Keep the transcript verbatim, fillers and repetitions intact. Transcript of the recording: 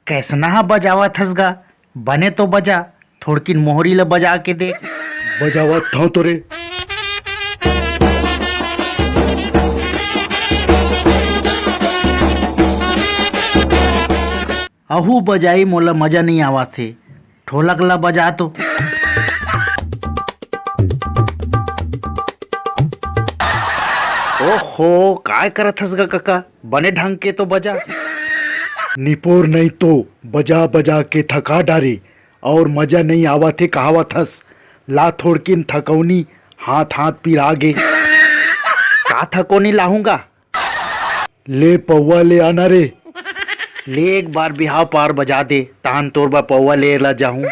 कैसना हा बजावत हस गा? बने तो बजा, थोड़किन मोहरी ल बजा के देख। बजावत हंव तो रे। अहू बजाई, मोला मजा नइ आवत हे। ढोलक ला बजा तो। ओहो, काय करत हस गा कका? बने ढंग के तो बजा। निपोर नहीं तो बजा बजा के थका डारे, और मजा नइ आवत हे कहावत हस। ला थोड़किन थकौनी, हाथ हाथ पिरा गे। का थकौनी लाहूं गा? ले पौवा ले आना रे। ले एक बार बिहाव पार बजा दे, तहान तोर बर पौवा ले ला जाहूं।